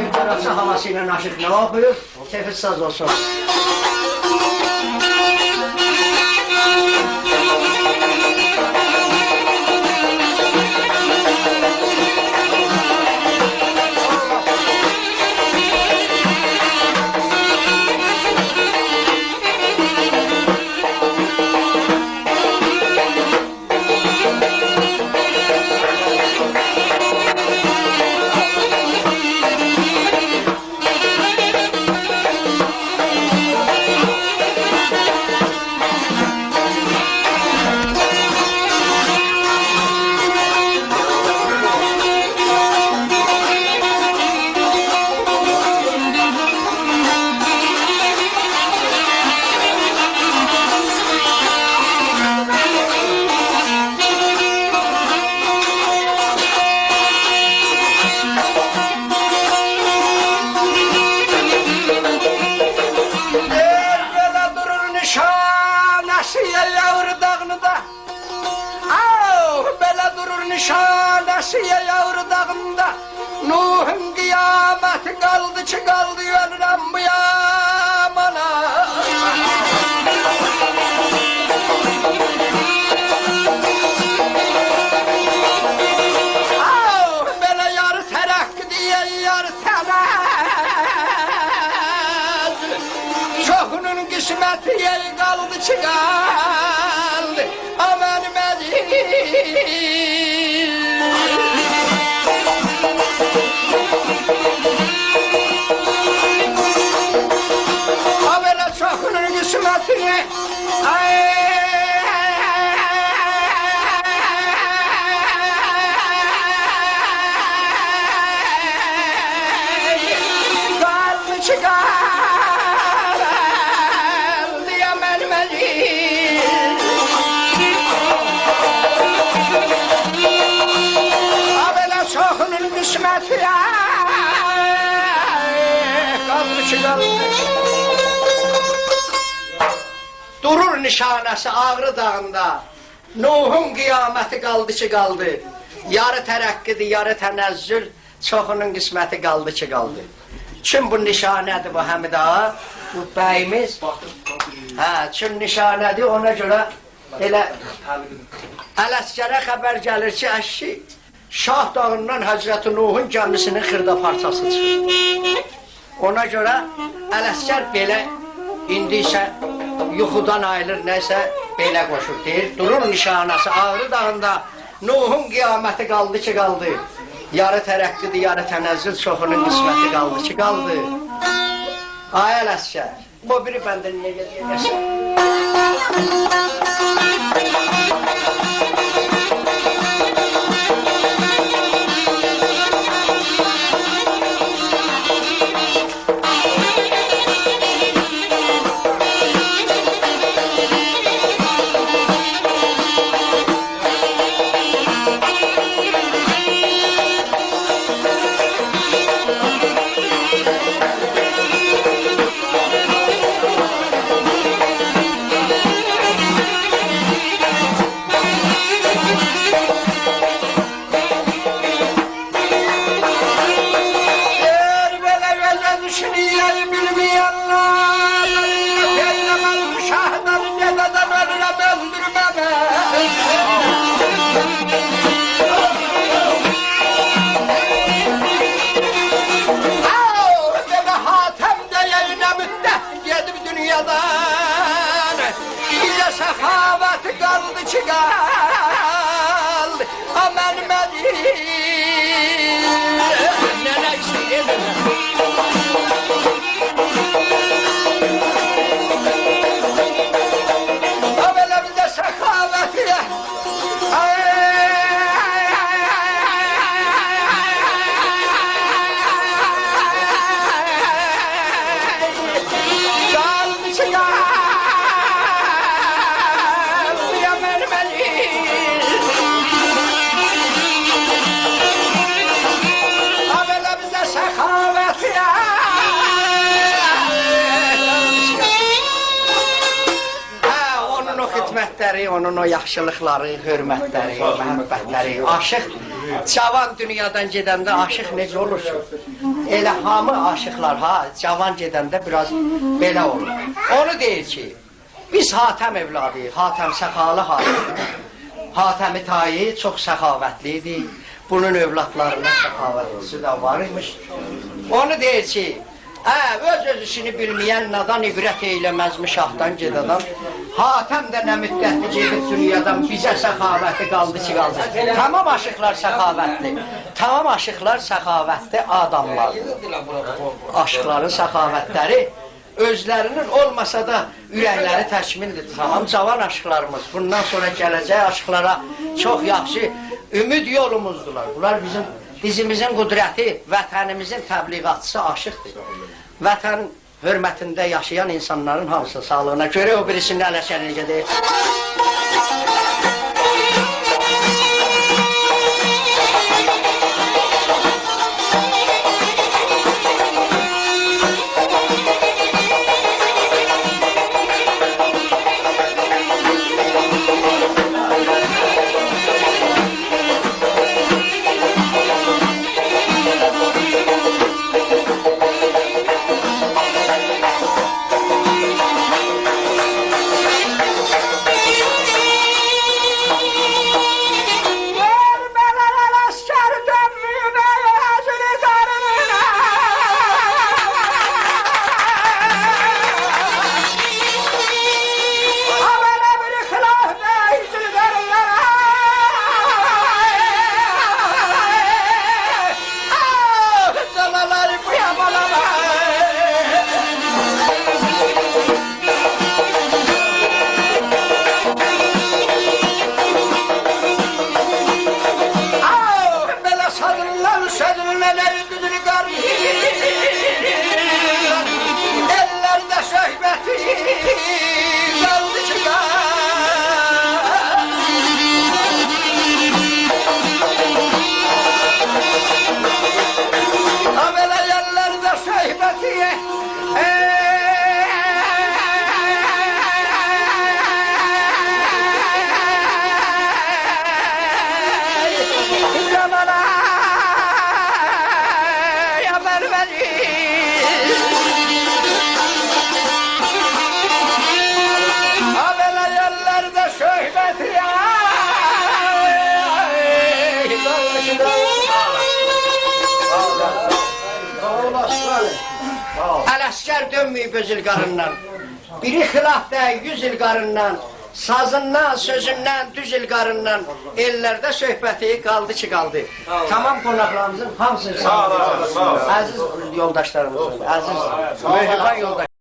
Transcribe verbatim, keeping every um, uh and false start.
قاراچی هاواسی ایله آشیق نوا اوخویور. کئفیز ساز اولسون. دئییر، بئله دورور نشانه‌سی آغری داغیندا. آو، بئله دورور نشانه‌سی آغری داغیندا. نوحون قیامتی قالدی کی، قالدی، اؤلورم بو یامانا. آو، بئله یاری ترقی دئیه، یاری تنزل. چوخونون قسمتی آغری قالدی کی، قالدی. آ منیم عزیز. آ بئله چوخونون قسمتینی. آی. قالدی کی، قالدی. دئیه منیم عزیز. آ بئله چوخونون قسمتی، آی، قالدی کی، قالدی. دورور نشانه‌سی آغری داغیندا. نوحون قیامتی قالدی کی، قالدی. یاری ترقی‌دیر، یاری تنزل. چوخونون قسمتی قالدی کی، قالدی. چون بو نشانه‌دیر بو حمید آغا، بو بییمیز. هه، چون نشانه‌دیر، اونا گؤره ائله علعسگره خبر گلیر کی، اشی، شاه داغیندان حضرت نوحون گمی‌سینین خیردا پارچاسی چیخیر. اونا گؤره علعسگر بئله، ایندی ایسه یوخودان آییلیر، نه‌یسه بئله قوشور. دئییر، دورور نشانه‌سی آغری داغیندا، نوحون قیامتی قالدی کی، قالدی. یاری ترقی‌دیر، یاری تنزل، چوخونون قسمتی قالدی کی، قالدی. آی علعسگر، او بیری بنده نییه گلیر؟ دئییر، بئله گؤزل دوشونور بیلمه‌ینلر، پئیغمبر شاهدان، گئده‌دن اؤلورم، اؤلدورمه‌مه. آو، دئمه، حاتم دئیه نه مدت گئدیب دونیادان. بیزه سخاوتی قالدی کی، قالدی. آ منیم عزیز. ننه ایشی ائدیرم. آ بئله بیزه سخاوتی. آی. قالدی کی، قالدی، یا منیم عزیز. آ بئله بیزه سخاوتی. هه، اونون او خدمتلری، اونون او یاخشیلیقلاری، حؤرمتلری، محبتلری، آشیق جاوان دونیادان گئدنده آشیق نئجه اولور کی؟ ائله هامی آشیقلار، ها، جاوان گئدنده بیر آز بئله اولور. اونو دئییر کی، بیز حاتم اولادی‌ییق، حاتم سخالی حاتم. حاتمی تایی چوخ سخاوتلی ایدی. بونون اولادلاریندان سخاوتلی‌سی ده وار ایمیش. اونو دئییر کی، هه، اؤز اؤز ایشینی بیلمه‌ین نادان عبرت ائیله‌مزمی شاهدان گئده‌دن. حاتم ده نه مدتدیر گئدیب دونیادان، بیزه سخاوتی قالدی کی قالدی. تمام آشیقلار سخاوتلی. تمام آشیقلار سخاوتلی آداملاردیر. آشیقلارین سخاوتلری اؤزلرینین اولماسا دا اورکلری تکمیلدیر. تمام جاوان آشیقلاریمیز، بوندان سونرا گله‌جک آشیقلارا چوخ یاخشی اومید یولوموزدولار. بونلار بیزیم دیزیمیزین قدرتی، وطنیمیزین تبلیغاتچیسی آشیقدیر. وطن حرمتینده یاشایان اینسانلارین هامیسینین ساغلیغینا. گؤرک او بیریسینین ال عسگرینی گئدک. آه، جانالاری بو یامالاما. آه، بئله سازیندان سؤزونون ائله دوزونو قاری. ائللرده صحبتی قالدی کی قال. آ، بئله ائللرده صحبتی، ای، جانانا، یا بلبلی. آ، بئله ائللرده صحبتی، ای، ای، ای. ال عسگر دؤنمه‌ییب اؤز ایلقاریندان. بیری خلاف دئییل، یوز ایلقاریندان. سازیندان، سؤزوندن، دوز ایلقاریندان. ائللرده صحبتی قالدی کی قالدی. تمام قوناقلاریمیزین هامیسینی ساغ اولون. ساغ اولون، ساغ اولون. عزیز یولداشلاریمیزین، عزیز مهربان یولداشلاریمیزین.